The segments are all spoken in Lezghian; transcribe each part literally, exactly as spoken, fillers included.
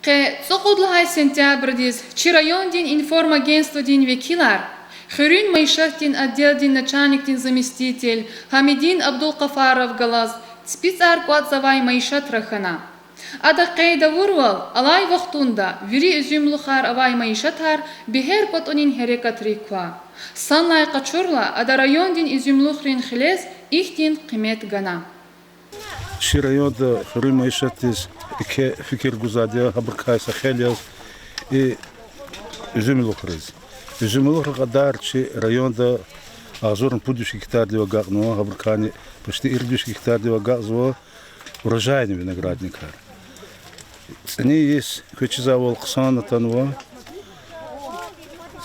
Къе цӀукьуд лагьай сентябрдиз чи райондин информагентстводин векилар хуьруьн майишатдин отделдин начальникдин заместитель Гьамидин Абдулкъафаров галаз ЦипицӀар кӀватӀзавай майишатра хьана. Ада къейд авурвал, алай вахтунда вири уьзуьмлухар авай майишатар бегьер кӀватӀунин гьерекатрик ква. Санлай къачурла, ада райондин уьзуьмлухрин хилез ихьтин къимет гана. Чи районда хуьруьн майишатдиз еке фикир гузвайди я, гьабурукай са хел яз, и уьзуьмлухриз. Уьзуьмлухрин кьадар чи районда агъзурни пуд виш гектардив агакьнава, гьабурукайни почти ирид виш гектардив агакьзава урожайный виноградникар. ЦӀини йис квез чизвайвал хъсан атанва,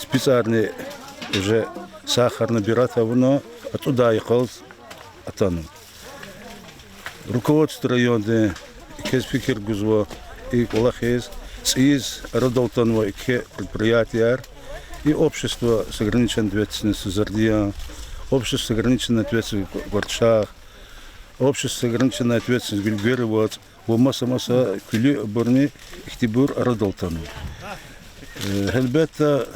ЦипицӀарни уже сахарный бират авуна, атӀудай йикъаз атанва. Руководство районди квез фикир гузва и кӀвалахиз, цӀийиз арадал атанва еке предприятияр, и общество с ограниченной ответственностью Зардиян, общество с ограниченной ответственностью Кварчах, общество с ограниченной ответственностью Гуьлгери вацӀ ва маса-маса куьлуь абурни ихьтинбур арадал атанва. Э, гьелбетда,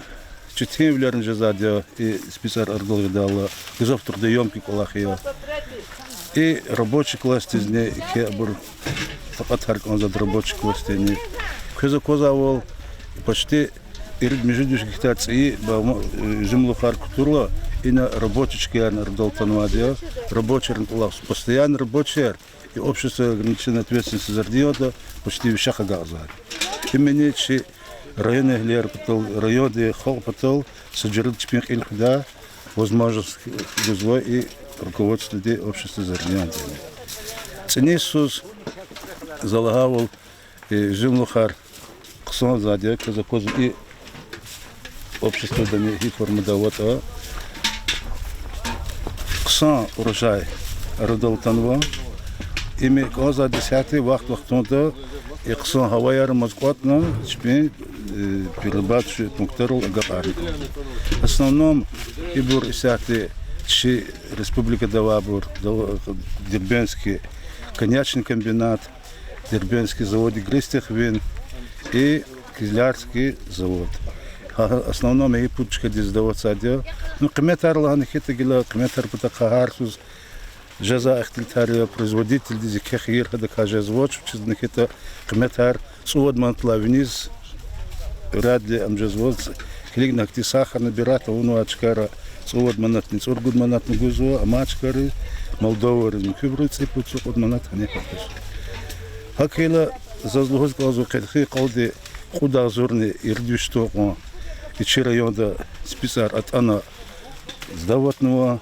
четинвилерни жезвайди я и ЦипицӀар арадал гъидайла, гзаф трудоёмкий кӀвалах я. И рабочий классдизни еке абур такьатар кӀанзавайди рабочий классдини. Квез аквазвайвал, почти ирид-муьжуьд виш гектар цӀийи ба-, уьзуьмлухар кутурла, ина рабочий чкаярни арадал атанвайди я, рабочийрин кӀвалах, постоянный рабочийяр, и общество с ограниченной ответственностью Зардиянда почти вичихъ агакьзавайди. Имни чи районэгьлияр патал, райондин халкь патал са жуьредин чпин кьил хуьдай возможность гузва и руководстводи общество Зардиянди. ЦӀини йисуз за лагьайвал, э, уьзуьмлухар хъсанзавайди я, квез аквазва и обществодани гьи формада аватӀа. Хъсан урожай арадал атанва. Им кӀанзавайди исятда вахт-вахтунда и хъсан гьаваяр амаз кӀватӀна чпин, э, перерабатывающий пунктарал агакьарна кӀанзава. В основном ибур исятда чи республикада авайбур, Дербентский коньячный комбинат, Дербентский завод игристых вин и Кизлярский завод. Гьа, основном и пуд чкадиз сдаватьзавайди я. Ну, къиметар лагьана хьайитӀа гила, къиметар патахъай гьар йисуз жезвай ихтилатар я, производительдиз еке хийир гьадакай жезвач, вучиз лагьана хьайитӀа къиметар цӀувад манатлай виниз вряд ли ам жезва. Килигна хьи, сахарный бират авунвай чкайра цӀувад манатни, цӀуругуд манатни гузва, амай чкайри, Молдовайризни, куьбуру цӀипуд-цӀукьуд манат гьанихъ гузва. ГьакӀ хьайила, заз лугьуз кӀанзава, къенин йикъалди кьуд агъзурни ирид виш тонна кьван и чи районда ЦипицӀар атӀана сдаватьнава,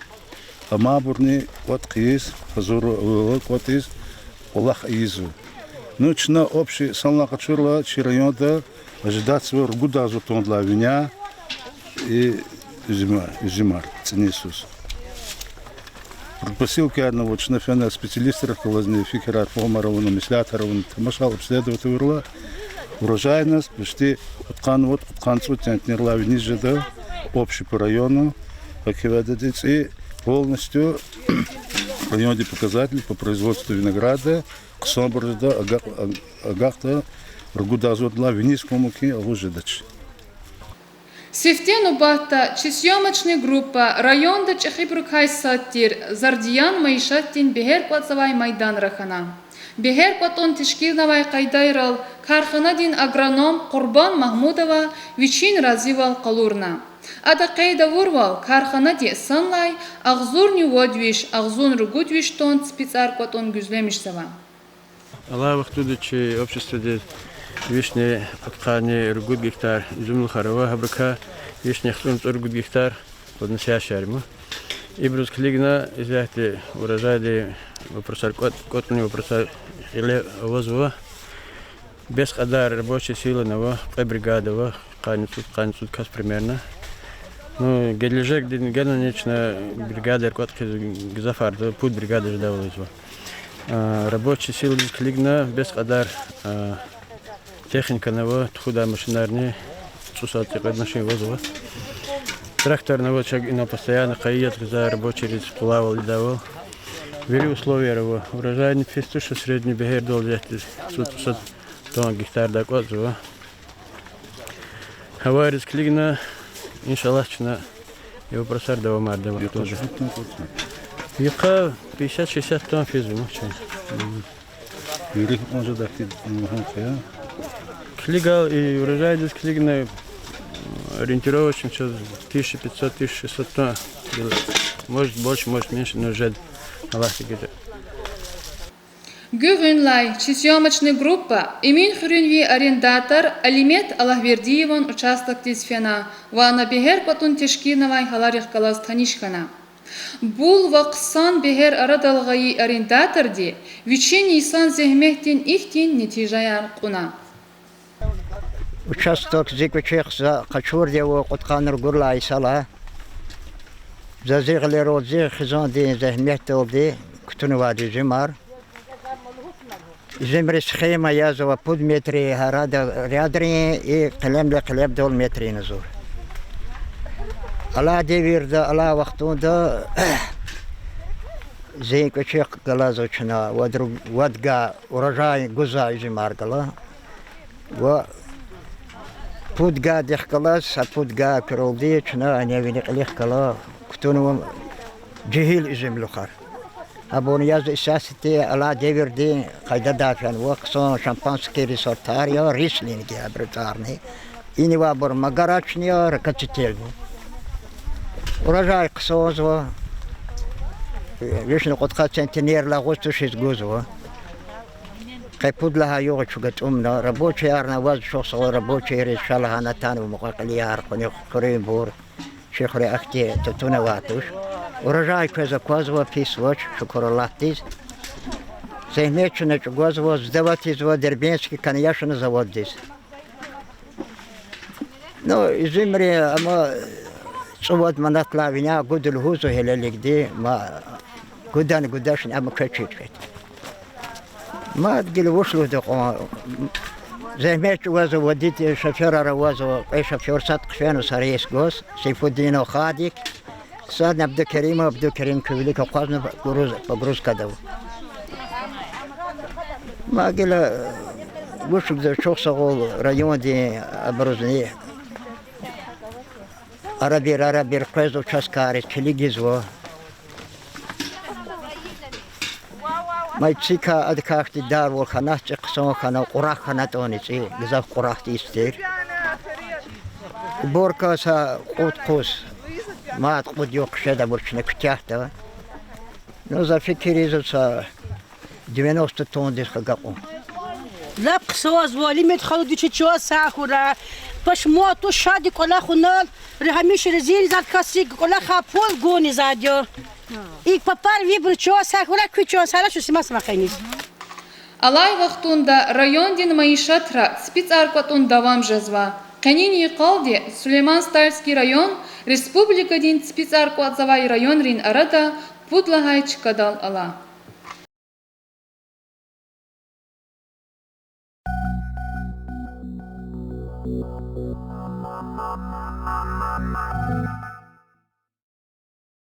амайбурни кӀватӀ хъийиз гьазур ава, кӀватӀиз кӀвалах ийизва. Ну, чна общий санлай къачурла, чи районда ожидатьзава ругуд агъзур тоннадилай вине и уьзуьма-, уьзуьмар цӀини йисуз. Предпосылкаярни ава, чна фена специалистрихъ галазни фикирар, фагьумар авуна, меслятар авуна, тамашайла обследовать авурла, урожайность почти кьудкъанни вад, кьудкъанни цӀуд центнердилай виниз жеда, общий по району. ГьакӀ хьайила, цӀи полностью райондин показатель по производству винограда хъсанбур жеда, агакь-, агакьда, ругуд агъзурдилай виниз кван мумкин агъуз жедач. Сифте нубатда чи съёмочный группа районда чӀехибурукай сад тир Зардиян майишатдин бегьер кӀватӀзавай майданра хьана. Бегьер кӀватӀун тешкилнавай къайдайрал карханадин агроном Къурбан Магьмудова вичин разивал къалурна. Ада къейд авурвал, карханади санлай агъзурни вад виш, агъзурни ругуд виш тонн ципицӀар кӀватӀун гуьзлемишзава. Алай вахтунда чи обществоди вишни кьудкъанни ругуд гектар уьзуьмлухар ава, гьабурукай вишни яхцӀурни цӀуругуд гектар плодоносящаяр ма. Ибуруз килигна исятда урожайдин вопросар, кӀватӀ-, кӀватӀунин вопросар кьиле авазва. Бес кьадар рабочая силани ава, кьве бригада ава, къанни цӀуд, къанни цӀуд кас примерно. Ну, гележегдин генани чна бригадаяр кӀватӀ хъийиз гзафарда, пуд бригада жедайвал ийизва. А, рабочая силадиз килигна бес кьадар, а, техникани ава, тухудай машинарни, цӀусад-цӀикьвед машин авазва. Тракторни ава, чак ина постоянно къайи яз гзаф рабочийриз къулайвал ийидайвал. Вири условияр ава. Урожайни пис туш, средний бегьердал исятда цӀусад Тон гектарда аквазва. Гьавайриз килигна, иншаллагь, чна и вопросар давамарда. Йикъа вахтунда. Йикъа пятьдесят-шестьдесят тонн физва ман чна. Вири кьван жеда хьи, мгм, я. Килигайла, и урожайдиз килигна, ориентировочно чаз тысяча пятьсот, тысяча шестьсот тонн. Может, больше, может, меньше, но жеда, Аллагьди гайитӀа. Гуьгъуьнлай чи съёмочный группа Эминхуьруьнви арендатор Алимет Аллагьвердиеван участокдиз фена ва ана бегьер кӀватӀун тешкилнавай гьаларихъ галаз таниш хьана. Бул ва хъсан бегьер арадал гъайи арендаторди вичин йисан зегьметдин ихьтин нетижаяр кьуна. Участок зи кӀвачихъ за къачурди ава кьудкъанни ругур лагьай йисалай. За зи гъилералди, зи хизандин зегьметдалди кутунвайди я жуьмяр. Жуьмяр схема язва пуд метрдин арада рядрин и къелемдал-къелемдал метрдин зур. Алай девирда, алай вахтунда зи кӀвачихъ галазва чна вад ру-, вад га урожай гузвай жуьмяр гала. Ва пуд гадихъ галаз, са пуд гай куьрелди чна гьана вини кьилихъ гала кутунва жегьил жуьмяр лугьуз. Абурни яз исятда алай девирдин къайдада фенва, хъсан шампанскийрин сортар я, рислинг я абурун тӀварни. Инивайбур магарачни я, ракоцветельни. Урожай хъсанзава, вишни кьудкъад центнердилай агъуз тушиз гузва. Къе пуд лагьай югъ чун гатӀумна, рабочиярни аваз, чухсагъул рабочийриз, ша лагьана, атанва мукьва-кьилияр, къуни хуьруьнбур, чи хуьре ахьтин тутун авай туш. Урожай квез аквазва, пис авач, шукур Аллагьдиз. Зегьмет чна чӀугвазва, сдавать ийизва Дербентский коньячный заводдиз. Ну, изюмрин ама цӀувад манатлай виняй гуда лугьузва гьелелигди, ма гудани гудачни, ама квез чир хьайитӀа. Мад гила вуч лугьуда кьван. Зегьмет чӀугвазва, водитель, шофёрар авазва, кьве шофёр сад хъфена са рейс гваз, Сейфудинов Хадик, садни Абдукеримов Абдукерим, куь вилик акъвазна погруз-, погрузкада ава. Ма гила вуч лугьуда, чухсагъул райондин абурузни арабир-арабир къвезва, участкайриз килигзава. Ма цикай адакай хьтин дарвал хьана, цӀи хъсан хьана, кьурагь хьанатӀани цӀи, гзаф кьурагь тир. Уборка са кьуд-кьуд, мад кьуд югъ хъжеда абур чна куьтягьда. Ну, за фикир ийизва, са девяносто тонндиз хьайи агакьун. Лап хъсанзава, Алимет халуди, чи чан сагъ хьурай. Пашман туш, шадди кӀвалахуна, гьамиша разизвайди касди, кӀвалахай пул гузвайди я. ИкӀ папар вибуру чан сагъ хьурай, куь чан сагърай, чун сима-сама хъийиз. Алай вахтунда райондин майишатра ципицӀар кӀватӀун давам жезва. Къенин йикъалди Сулейман-Стальский район республикадин ципицӀар кӀватӀзавай районрин арада пуд лагьай чкадал ала.